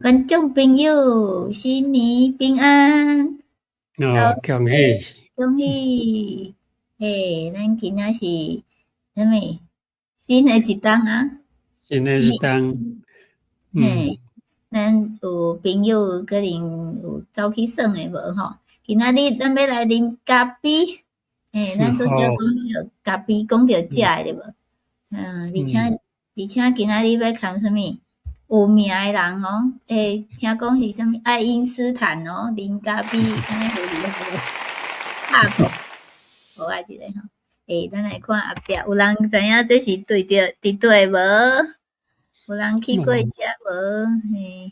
觀眾朋友，新年平安！哦，恭喜！恭喜！欸，咱今仔是啥物？新的一冬啊！新的一冬。嘿，咱有朋友可能有走去耍的無吼？今仔日咱欲來啉咖啡，欸，咱拄才講著咖啡，講著食的對無？而且今仔日欲談啥物？有名的人哦，欸，聽講是啥物愛因斯坦哦，啉咖啡按呢有厲害無？拍鼓，好啊，一个吼。欸，咱來看後壁，有人知影這是對著佇佗無？有人去過遮無？嘿，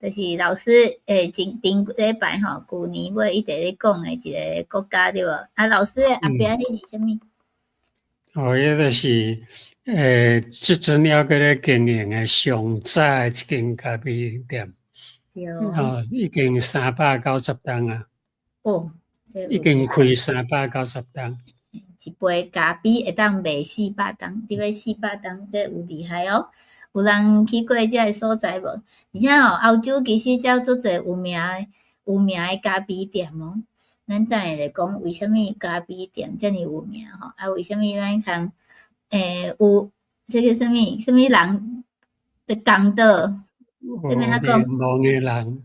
就是老師欸，前頂禮拜吼，舊年尾一直咧講的一個國家對無？啊，老師的後壁彼是啥物？哦，彼個是欸，這陣猶閣咧經營的上早的一間咖啡店。對。哦，已經390冬啊。哦，已經開390冬。一杯咖啡會當賣四百冬，佇欲四百冬，這有厲害哦。有人去過這个所在無？而且吼，歐洲其實才足濟有名的咖啡店哦。咱等下來講為啥物咖啡店遮爾有名吼？啊，為啥物咱通欸有這個啥物啥物人的講道？啥物啊講？有名望的人。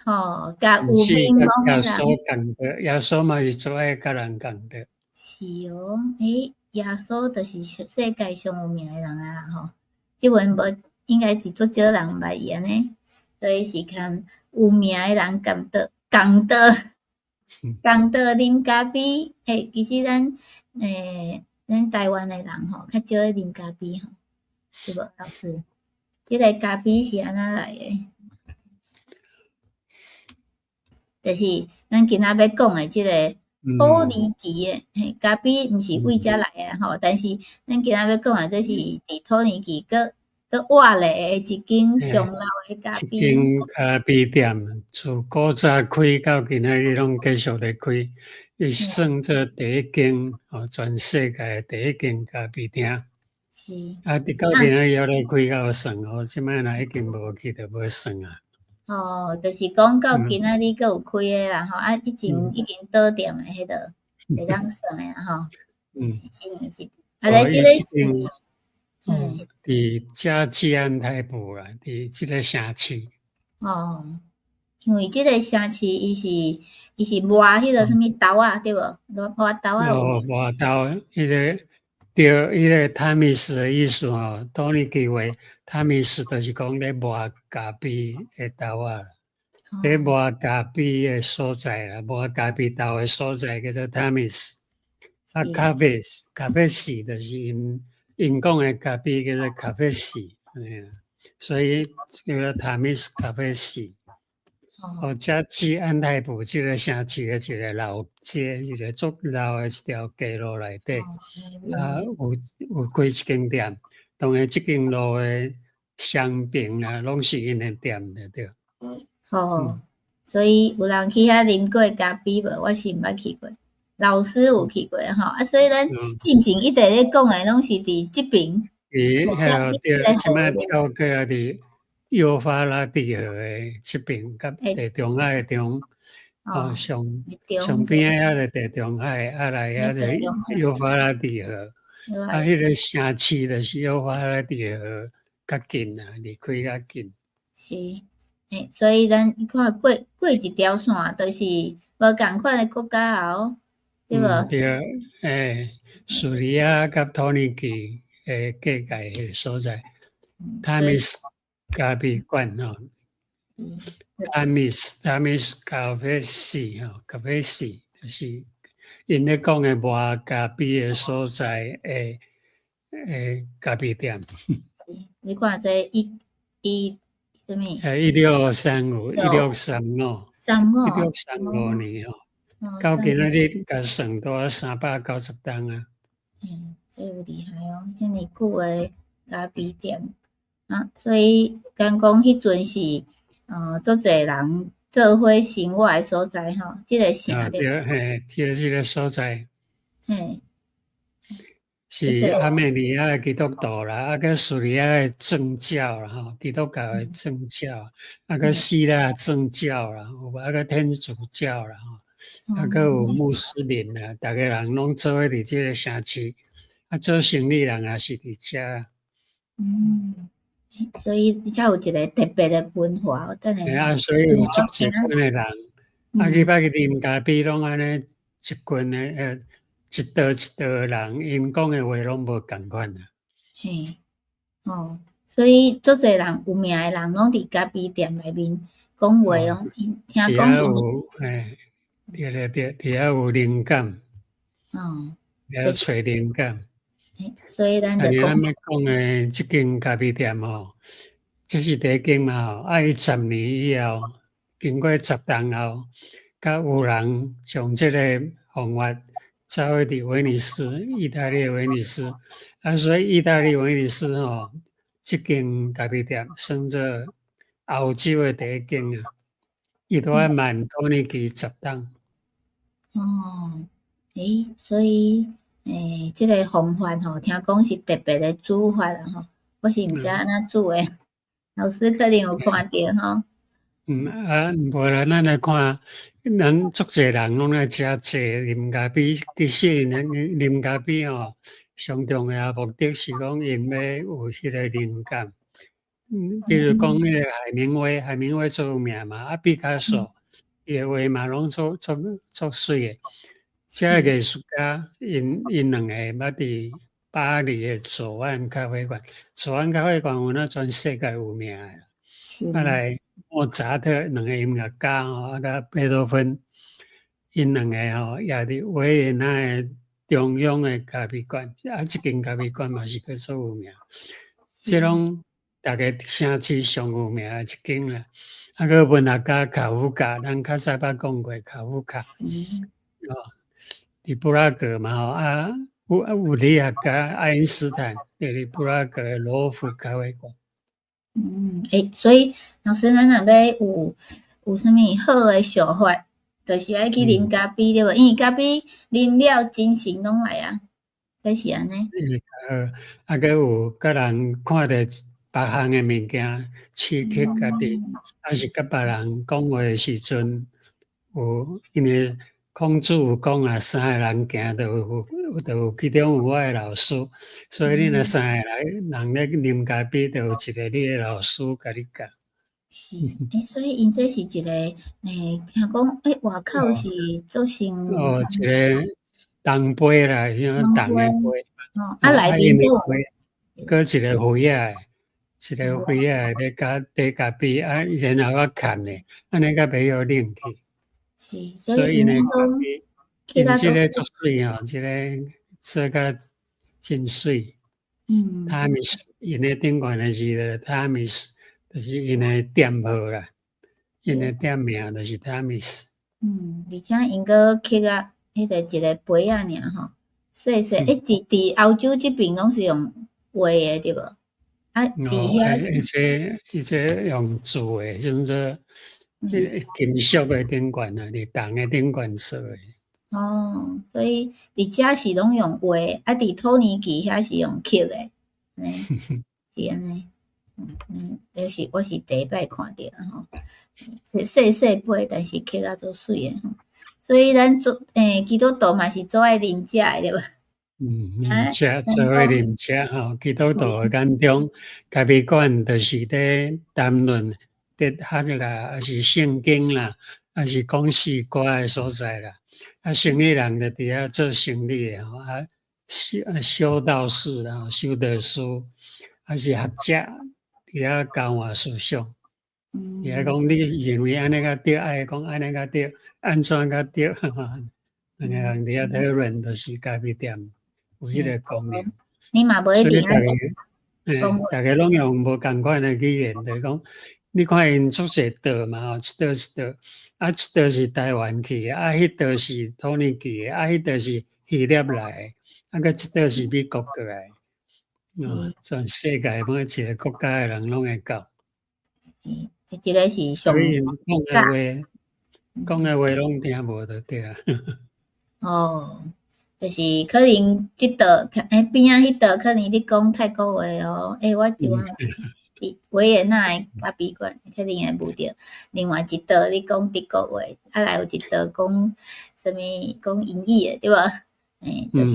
吼，共有名望的人。耶穌講道，耶穌嘛是做愛佮人講道。是哦，欸，耶穌就是世界上有名的人啊吼。這陣無應該是足少人捌伊按呢，所以是共有名的人講道，講道，講道啉咖啡。欸，其實咱台灣的人吼，較少咧啉咖啡吼，對無，老師？這个咖啡是按怎來的？就是咱今仔欲講的這个土耳其的嘿咖啡，毋是為遮來的吼，但是咱今仔欲講的，這是佇土耳其閣閣活咧的一間上老的咖啡。一間咖啡店，自古早開到今仔日攏繼續咧開，伊算做第一間哦，全世界第一間咖啡廳。是。啊，直到今仔日猶咧開到算哦，這擺若已經無去就無算啊。哦，就是講到今仔日閣有開的啦吼，啊，以前已經倒店的彼个會當算的啦吼。是是，啊，來這个是，佇加濟安泰埔啦，佇這个城市。哦，因為這个城市伊是磨彼个啥物豆仔對無？磨豆仔。哦，磨豆，彼个對，彼个塔米斯的意思吼，土耳其話塔米斯就是講咧磨咖啡的豆仔，咧磨咖啡的所在啦，磨咖啡豆的所在叫做塔米斯。啊，咖啡咖啡士就是𪜶𪜶講的咖啡叫做咖啡士，所以叫做塔米斯咖啡士。哦，遮濟安泰埔這个城市的一个老街，一个足老的一條街路內底，啊，有開一間店，當然這間路的商品啊，攏是𪜶的店的對。哦，所以有人去遐啉過咖啡無？我是毋捌去過，老師有去過吼。啊，所以咱進前一直咧講的攏是佇這爿。佇遐對，這擺跳過啊佇幼發拉底河的這爿，佮地中海的中，哦，上上邊仔遐個地中海，啊來遐個幼發拉底河，啊，彼個城市就是幼發拉底河較近啊，離開較近。是，欸，所以咱看過過一條線，就是無仝款的國家哦，對無？對，欸，敘利亞佮土耳其的界界彼个所在，塔米斯咖啡館吼，塔米斯塔米斯咖啡士吼，咖啡士就是𪜶咧講的磨咖啡的所在的咖啡店。你看這一一啥物？欸，1635，1635，三五，1635年吼，到今仔日共算拄仔390冬啊。嗯，這有厲害哦，遮爾久的咖啡店。啊，所以敢講彼陣是，足濟人做伙生活的所在吼，這个城對，嘿，這个所在。嘿。是亞美尼亞的基督徒啦，啊閣敘利亞的正教啦吼，基督教的正教，啊閣希臘正教啦，有無啊閣天主教啦吼，啊閣有穆斯林啦，逐个人攏做伙佇這个城市，啊做生理人也是佇遮。嗯，所以才有一个特別的文化。等下。嘿啊，所以有足濟款的人，啊，去擺去啉咖啡，攏按呢一群的一桌一桌的人，𪜶講的話攏無仝款啊。嘿，哦，所以足濟人有名的人攏佇咖啡店內面講話哦，聽講。佇遐有，嘿，對對對，佇遐有靈感。佇遐揣靈感。所以咱就講。咱欲講的這間咖啡店吼，這是第一間嘛吼，啊，伊10年以後，經過10冬後，才有人將這個方法走去佇威尼斯，意大利的威尼斯，啊，所以意大利威尼斯吼，這間咖啡店算做歐洲的第一間啊，伊都愛慢土耳其10冬。哦，欸，所以。欸，這个方法吼，聽講是特別的煮法啦吼，我是毋知按怎煮的，老師可能有看著吼。嗯啊，無啦，咱來看，咱足濟人攏來遮坐啉咖啡，其實𪜶啉咖啡吼，上重要目的是講𪜶欲有彼个靈感。嗯，比如講彼个海明威，海明威足有名嘛，啊，畢卡索，伊的畫嘛攏足足足媠的。這个藝術家，𪜶兩個捌佇巴黎的左岸咖啡館，左岸咖啡館有影全世界有名的。啊來莫扎特兩个音樂家吼，啊佮貝多芬，𪜶兩个吼也佇維也納的中央的咖啡館，啊，這間咖啡館嘛是閣足有名。這攏逐个城市上有名的一間啦。啊，閣文學家卡夫卡，咱較早捌講過卡夫卡，哦，佇布拉格嘛吼，啊，物理學家愛因斯坦，佇佇布拉格的羅浮咖啡館。嗯，欸，所以老師，咱若欲有啥物好的想法，就是愛去啉咖啡對無？因為咖啡啉了精神攏來啊，敢是按呢？嗯，啊，閣有共人看著別項的物件，刺激家己，抑是佮別人講話的時陣，有因為孔子有講啊，三個人行就有其中有我的老師，所以你若三个人咧啉咖啡，就有一個你的老師共你教。是，欸，所以𪜶這是一個，欸，聽講，欸，外口是做成哦，一个銅杯啦，像銅的杯，哦，啊，內面閣有，閣一個杯仔，一个杯仔咧加缀咖啡，啊，然後閣崁咧，按呢才袂予冷去。是，所以𪜶的咖啡，𪜶這个足媠吼，這个做甲真媠。Thamis，𪜶的頂懸的字 Thamis，就是𪜶的店號啦，𪜶的店名就是 Thamis。嗯，而且𪜶閣刻啊，彼个一个杯仔爾吼，細細，欸，佇歐洲這邊攏是用畫的對無？啊，佇遐是。伊這用鑄的，算做金屬的頂懸啊，佇銅的頂懸做的。哦，所以佇遮是攏用畫，啊，佇土耳其遐是用刻的，按呢，是按呢。嗯，這是我是第一擺看著吼，細細杯，但是刻甲足媠的吼。所以咱做基督徒嘛是足愛啉這的對無？嗯，啉這做伙啉這吼，基督徒的眼中，咖啡館就是咧談論哲學啦，抑是聖經啦，抑是講詩歌的所在啦。啊，生意人就佇遐做生意的吼，啊，修道士啦，修道士，抑是學者佇遐交換思想。佇遐講你認為按呢較對，愛講按呢較對，按怎較對？兩个人佇遐討論，就是咖啡店有彼个功能。你嘛無一定愛逐个攏用無仝款的語言，就是講，你看𪜶足濟桌嘛吼，一桌一桌，啊，一桌是台灣去的，啊，彼桌是土耳其的，啊，彼桌是希臘來的，啊，閣這桌是美國過來的，哦，全世界每一个國家的人攏會到。嗯，這个是上所以講的話，講的話攏聽無就對啊。哦，就是可能這桌邊仔彼桌可能咧講泰國話哦，我一晚佇維也納的咖啡館可能會遇著另外一桌咧講德國話，來有一桌講啥物講英語的，對無？就是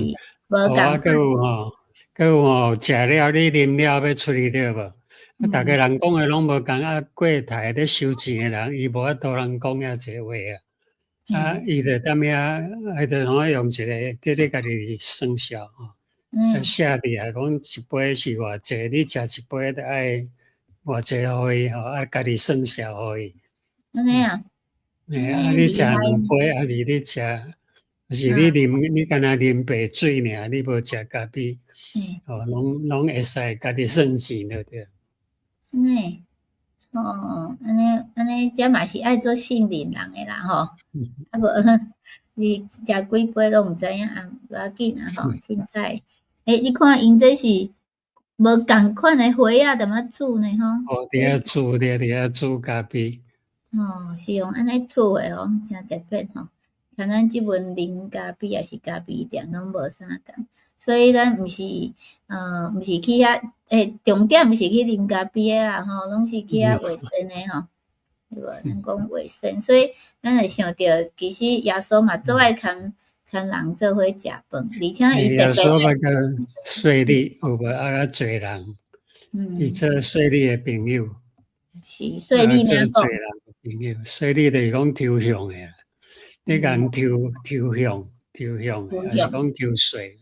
無仝啊，閣有吼，閣有吼，食了你啉了欲出去對無？啊，逐个人講的攏無仝，啊，櫃台咧收錢的人，伊無法度通講遐濟話啊。啊，伊就踮遐，伊就通用一个叫你家己算數吼。寫佇遐講一杯是偌濟，你食一杯著愛偌濟予伊吼，啊，家己算數予伊。按呢啊？啊，你食兩杯，抑是你食，抑是你啉，你干焦啉白水爾，你無食咖啡，吼，攏會使家己算錢就對。按呢？哦，按呢按呢，這嘛是愛做信任人的啦吼。啊無，你食幾杯攏毋知影啊，無要緊啊吼，凊彩。你看𪜶這是無仝款的花仔踮遐煮呢吼。哦，佇遐煮，佇遐煮咖啡。哦，是用按呢煮的哦，誠特別吼。像咱這陣啉咖啡抑是咖啡店攏無啥仝，所以咱毋是去遐，重點毋是去啉咖啡的啦吼，攏是去遐衛生的吼，對無？咱講衛生，所以咱會想著，其實耶穌嘛足愛牽人做伙食飯，而且伊特別。耶穌捌佮稅吏有無啊？佮罪人，伊做稅吏的朋友。是稅吏咩講？罪人的朋友，稅吏就是講抽象的。你共抽象、抽象的，抑是講抽稅？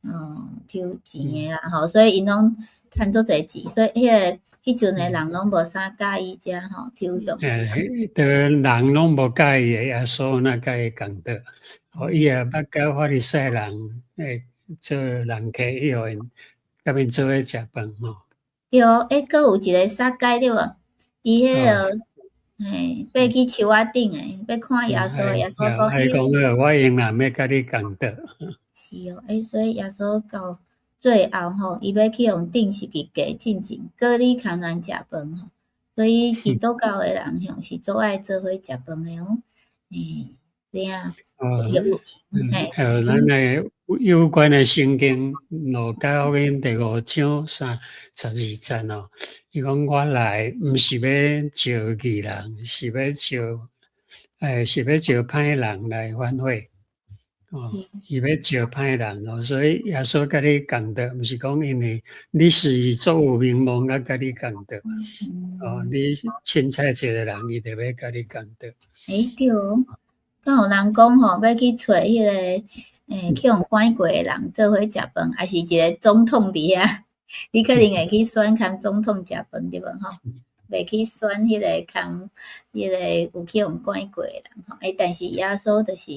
哦，抽錢的啦吼，所以𪜶攏趁足濟錢，所以彼陣的人攏無啥佮意這吼抽象。對，人攏無佮意的，耶穌若佮伊共桌？哦，伊也捌佮法利賽人做人客，伊予𪜶佮𪜶做伙食飯吼。對，閣有一個撒該對無？伊彼个爬去樹仔頂的，欲看耶穌，耶穌講伊講我永遠欲佮你共桌。是哦，所以耶穌到最後吼，伊欲去予釘十字架進前，閣咧牽人食飯吼。所以基督教的人向是足愛做伙食飯的哦。對啊。哦，咱的有關的聖經路加福音第五章32節哦，伊講我來毋是欲召義人，是欲召歹人來反悔。哦，伊欲召歹人哦，所以耶穌佮你共桌，毋是講因為你是足有名望才佮你共桌。哦，你凊彩一個人，伊就欲佮你共桌。對哦。敢有人講吼，欲去揣彼个，去予趕過的人做伙食飯，抑是一個總統佇遐，你可能會去選牽總統食飯對無吼？袂去選彼個牽彼個有去予趕過的人吼。但是耶穌就是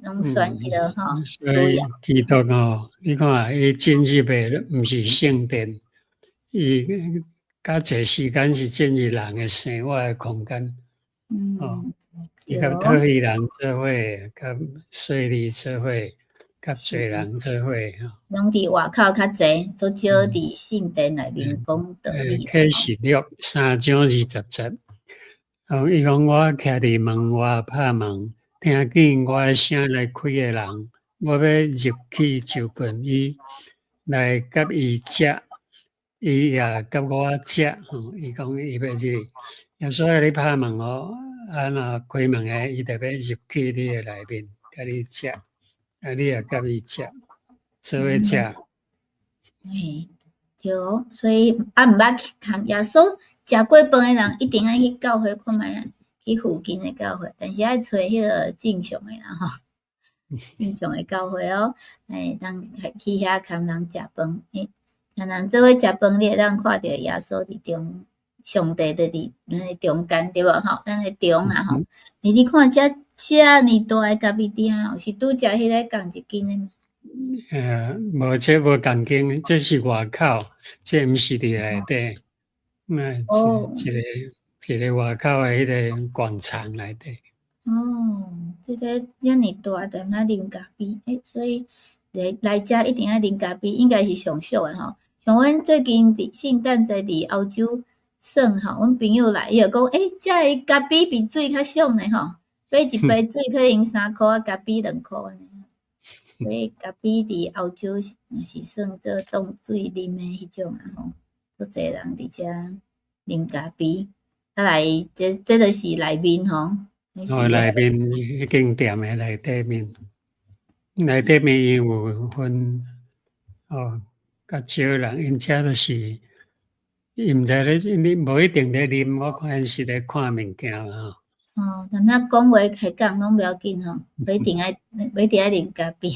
攏選這个吼。所以基督吼，你看伊進入的毋是聖殿，伊較濟時間是進入人的生活的空間。哦。伊佮討喜人做伙，佮稅吏做伙，佮罪人做伙吼。攏佇外口較濟，足少佇聖殿內面講道理。啟示錄3章20節，哦，伊講我徛佇門外拍門，聽見我的聲來開的人，我欲入去就近伊，來佮伊食，伊也佮我食。吼，伊講伊欲入去，耶穌愛咧拍門哦。啊，若開門的，伊就欲入去你的內面，佮你食，啊，你也佮伊食，做伙食。對哦，所以啊，毋捌去牽耶穌食過飯的人，一定愛去教會看覓啊，去附近的教會，但是愛揣彼个正常的啦吼，正常的教會哦，當去遐牽人食飯，牽人做伙食飯，你會當看著耶穌佇中。上帝就佇咱的中間對無吼？咱的中啊吼！你看這遮爾大的咖啡店，是拄則彼个仝一間的嗎？無，這無仝間，這是外口，這毋是佇內底。那一個外口的彼个廣場內底。哦，這个遮爾大，踮遐啉咖啡，所以來遮一定愛啉咖啡，應該是上俗的吼。像阮最近佇聖誕節佇歐洲耍吼，阮朋友來，伊就講，遮的咖啡比水較俗呢吼，買一杯水可能3箍，咖啡2箍按呢。所以咖啡佇歐洲是算做當水啉的彼種啊吼，足濟人佇遮啉咖啡。啊來，這就是內面吼。哦，內面彼間店的內底面，內底面伊有分哦，較少人，𪜶遮就是伊毋知咧，你無一定咧啉，我看𪜶是咧看物件吼。哦，踮遐講話開講攏無要緊吼，無一定愛啉咖啡，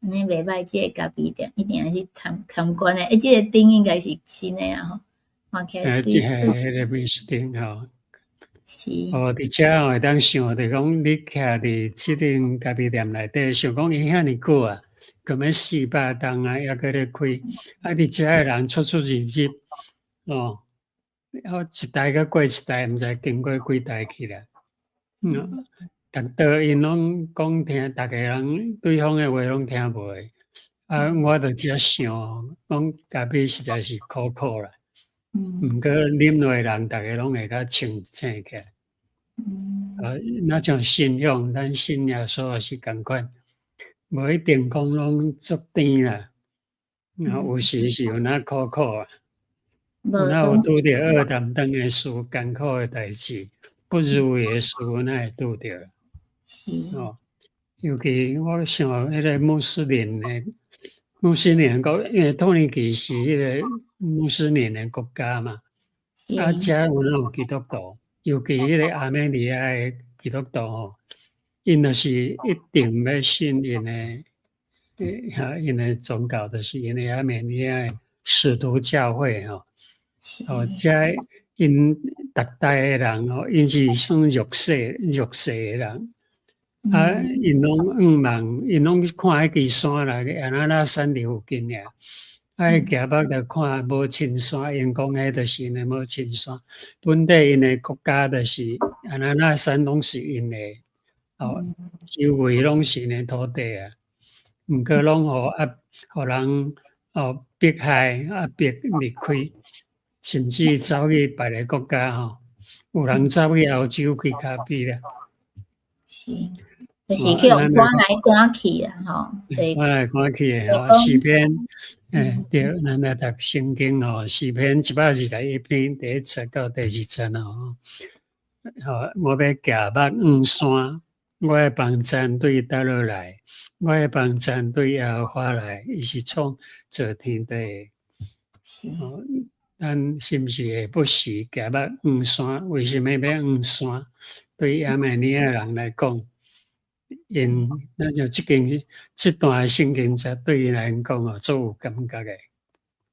按呢袂䆀這個咖啡店，一定愛去參觀的。欸，這個燈應該是新的啊吼，看起來媠媠。這個彼個美食燈吼。是。哦，佇遮吼會當想著講，你徛佇這間咖啡店內底，想講伊遐爾久啊，敢欲400冬啊，猶閣咧開，啊，佇遮的人出出入入，哦。哦，一代閣過一代，毋知經過幾代去啦。嗯，逐桌𪜶攏講聽，逐个人對方的話攏聽無的。啊，我就遮想，講咖啡實在是苦苦啦。毋過啉落的人，逐个攏會較清醒起來。啊，若像信仰，咱信耶穌也是仝款，無一定講攏足甜啦。啊，有時是有哪苦苦啊。有哪有拄著惡擔當的事，艱苦的代誌，不如意的事，哪會拄著？哦，尤其我想彼個穆斯林的穆斯林國，因為土耳其是彼個穆斯林的國家嘛，啊，遮有哪有基督徒，尤其彼個亞美尼亞的基督徒吼，𪜶就是一定欲信𪜶的，𪜶的宗教，就是𪜶的亞美尼亞的使徒教會吼。哦，遮𪜶逐代的人吼，𪜶是算弱勢的人，啊，𪜶攏向望，𪜶攏去看彼支山啦，亞那拉山佇附近爾，啊，彼舉目就看母親山，𪜶講彼就是𪜶的母親山，本底𪜶的國家就是亞那拉山攏是𪜶的，哦，周圍攏是𪜶的土地啊，毋過攏予壓，予人哦迫害壓迫離開。甚至走去別个國家吼，有人走去歐洲開咖啡啦。是，就是去予趕來趕去啦，吼。趕來趕去的吼，詩篇，欸，對，咱來讀聖經吼，詩篇121篇第一節到第二節吼。吼，我欲舉目向山，我的幫贊對佗落來？我的幫贊對耶和華來，伊是創造天地的。是。咱是毋是會不時舉目向山？為啥物欲向山？對亞美尼亞人來講，𪜶咱就這間這段聖經節對𪜶來講哦，足有感覺的。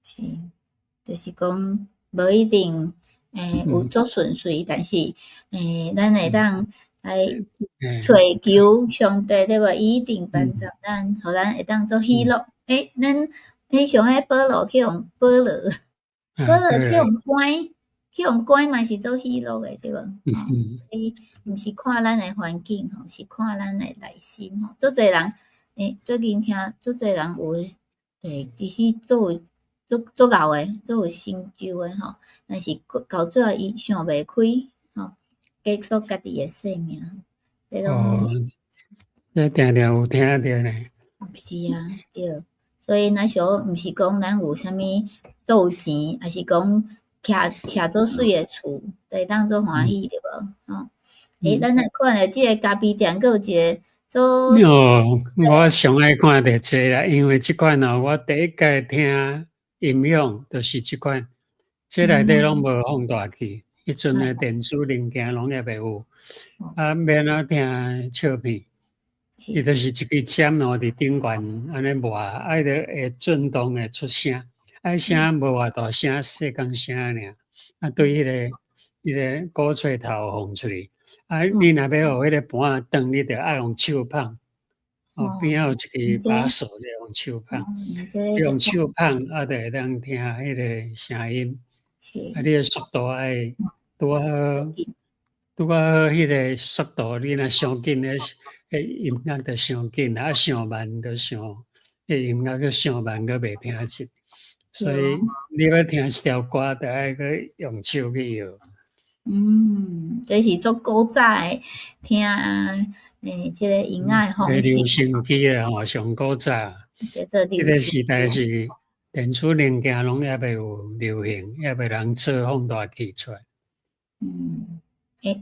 是，就是講無一定有足順遂，但是咱會當來揣求上帝對無？伊一定幫助咱，予咱會當做喜樂。欸，咱你像彼保羅去予保羅。保羅去予關，去予關嘛是做喜樂的，對無？所以毋是看咱的環境吼，是看咱的內心吼。足濟人，欸，最近聽足濟人有欸，其實足有足足𠢕的，足有成就的吼，但是到最後伊想袂開吼，結束家己的生命。這攏這定定有聽著呢。是啊，對。所以若想毋是講咱有啥物足有錢，抑是講徛足媠的厝，會當足歡喜對無？吼，欸，咱來看咧，這個咖啡店閣有一個做。哦，我上愛看著這啦，因為這款哦，我第一擺聽音響就是這款，這內底攏無放大器，彼陣的電子零件攏猶未有，啊，欲按怎聽唱片？伊就是一支針哦，佇頂懸按呢磨，啊，伊就會震動會出聲，啊，聲無偌大聲，細工聲爾，啊，對彼個鼓槌頭放出去，啊，你若欲予彼個盤仔轉，你就愛用手捧，哦，邊仔有一支把手，你用手捧，用手捧啊，就會當聽彼個聲音，啊，你的速度愛拄好，拄好彼個速度，你若傷緊咧。彼音樂就傷緊，啊，傷慢就傷，彼音樂閣傷慢，閣袂聽得。所以你欲聽一條歌，就愛閣用手去搖。這是足古早的聽這个音樂方式。留聲機啊吼，上古早。叫做這个時代是電子零件攏猶未有流行，猶未人做放大器出來。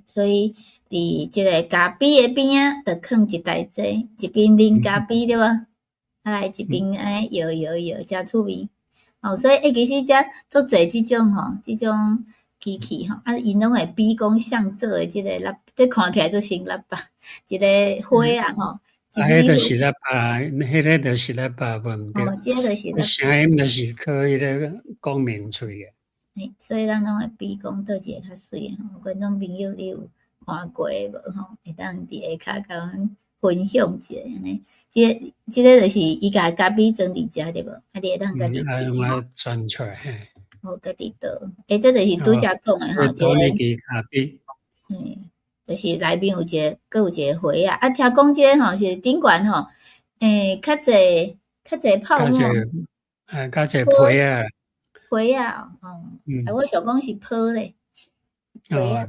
所以佇這个咖啡的邊仔，就囥一台這，一邊啉咖啡對無？啊來一邊按呢搖搖搖，誠趣味。哦，所以其實遮足濟這種吼，這種機器吼，啊，𪜶攏會比講像做的這个喇，這看起來就像喇叭，一个花啊吼。啊，彼就是喇叭，彼个就是喇叭，無毋對。哦，這個就是喇叭。聲音就是靠彼个共鳴出的。所以咱攏會比講佗一个較媠吼，觀眾朋友你有看過無吼？會當佇下跤共阮分享一下按呢。這個這个就是伊共咖啡裝佇遮對無？啊，你會當家己啊，用來轉出來嘿。好，家己倒。這就是拄才講的吼，這個。咖啡。嘿，就是內面有一个，閣有一個花仔。啊，聽講這個吼是頂懸吼，較濟較濟泡沫。啊，較濟皮仔。皮仔哦，啊，我想講是泡咧，皮仔，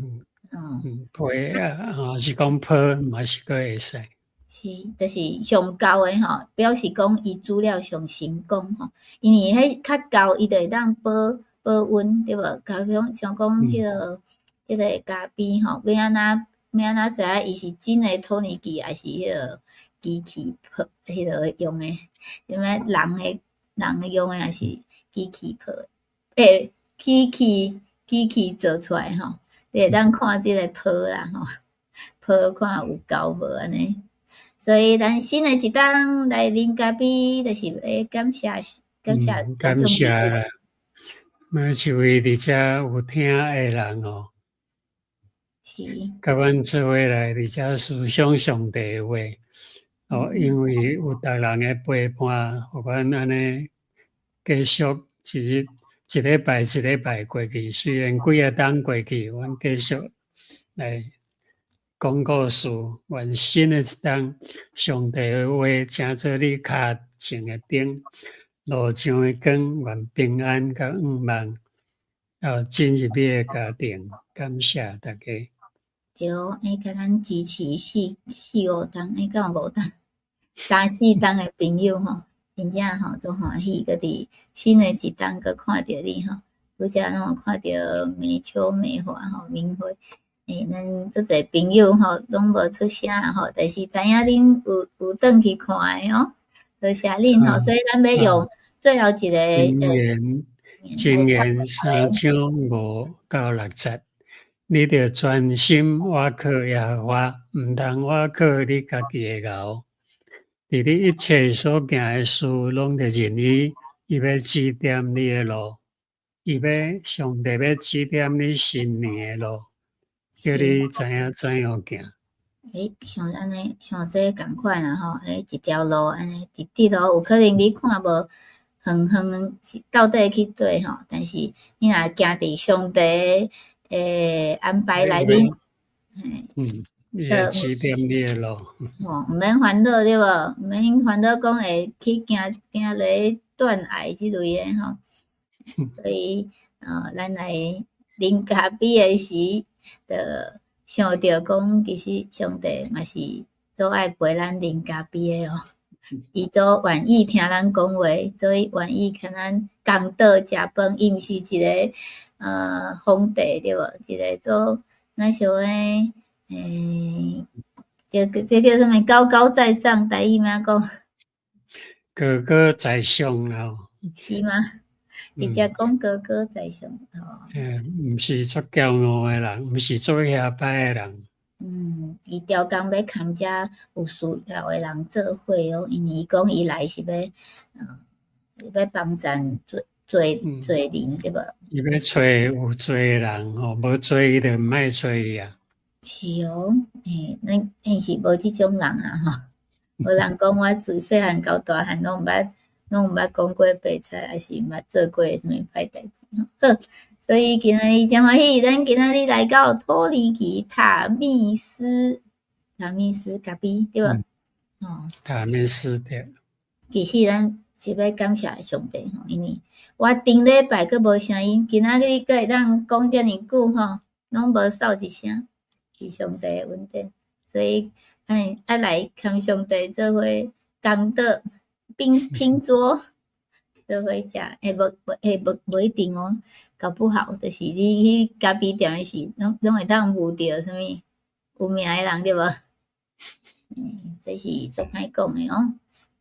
皮仔吼是講泡嘛是閣會使。是，就是上厚的吼，表示講伊煮了上成功吼，因為彼較厚，伊就會當保保溫，對無？較像像講彼個咖啡吼，欲按怎欲按怎知影伊是真的土耳其，抑是彼个機器泡彼个用的？啥物人的用的，抑是機器泡的？機器做出來吼，你會當看這个泡啦吼，泡看有夠無按呢。所以咱新的一冬來啉咖啡，就是欲感謝感謝感謝啦。每一位佇遮有聽的人哦，佮阮做伙來佇遮思想上帝的話，哦，因為有逐人的陪伴，予阮按呢繼續一日一禮拜一禮拜過去，雖然幾仔冬過去，阮繼續來講故事。願新的一冬，上帝的話成做你跤前的燈，路上的光，願平安佮向望，進入你的家庭。感謝大家。對，共咱支持四四五冬，敢有五冬，三四冬的朋友吼，真正吼足歡喜，閣佇新的一冬閣看著你吼，拄才攏有看著美秋美華吼，明慧，咱足濟朋友吼攏無出聲吼，但是知影恁有轉去看的哦，多謝恁吼，所以咱欲用最後一個箴言3章5到6節，你著專心倚靠耶和華，毋通倚靠你家己的腦。佇你一切所行的事，攏著認伊，伊欲指點你的路，伊欲上帝欲指點你新年的路，叫你知影怎樣行。像按呢，像這仝款啊吼，一條路按呢直直路，有可能你看無遠遠到底去佗吼，但是你若行佇上帝的安排內面，伊會指點你的路。吼，毋免煩惱對無？毋免煩惱講會去行行落斷崖這類的吼。所以，咱來啉咖啡的時，就想著講，其實上帝嘛是足愛陪咱啉咖啡的哦。伊足願意聽咱講話，所以願意共咱共桌食飯。伊毋是一个皇帝對無？一個做咱像的這叫啥物？高高在上，台語按怎講？高高在上啦。是嗎？直接講高高在上吼。毋是足驕傲的人，毋是足遐歹的人。伊刁工欲共遮有需要的人做伙哦，因為伊講伊來是欲幫贊罪罪罪人對無？伊欲揣有罪的人吼，無罪伊就毋愛揣伊啊。是哦，咱是無這種人啊吼，無人講我自細漢到大漢攏毋捌講過白菜，抑是毋捌做過啥物歹代誌吼。好，所以今仔日真歡喜，咱今仔日來到土耳其塔密斯，塔密斯咖啡對無？哦，塔密斯對。其實咱是欲感謝上帝吼，因為我頂禮拜閣無聲音，今仔日閣會當講遮爾久吼，攏無嗽一聲。是上帝的恩典，所以哎愛來共上帝做伙共桌並拼桌做伙食，欸無無欸無無一定哦，搞不好就是你去咖啡店的時，攏攏會當遇著啥物有名的人對無？嗯，這是足歹講的哦。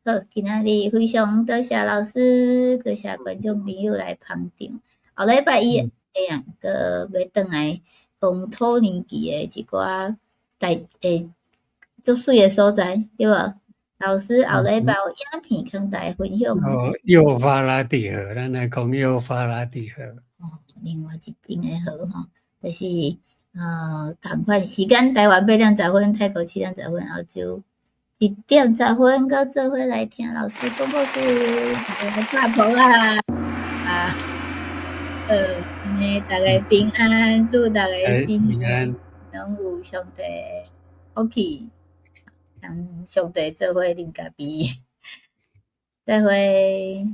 好，今仔日非常多謝老師，多謝觀眾朋友來捧場。後禮拜一會啊，閣欲轉來講土耳其的一寡大會足媠的所在，對無？老師後禮拜有影片通大家分享無？哦，幼發拉底河，咱來講幼發拉底河。哦，另外一邊的河吼，就是仝款時間，台灣8點10分，泰國7點10分，澳洲1點10分，閣做伙來聽老師講故事，來拍噗仔啊！按呢逐家平安，祝逐家新年攏有上帝福氣，共上帝做伙啉咖啡，再會。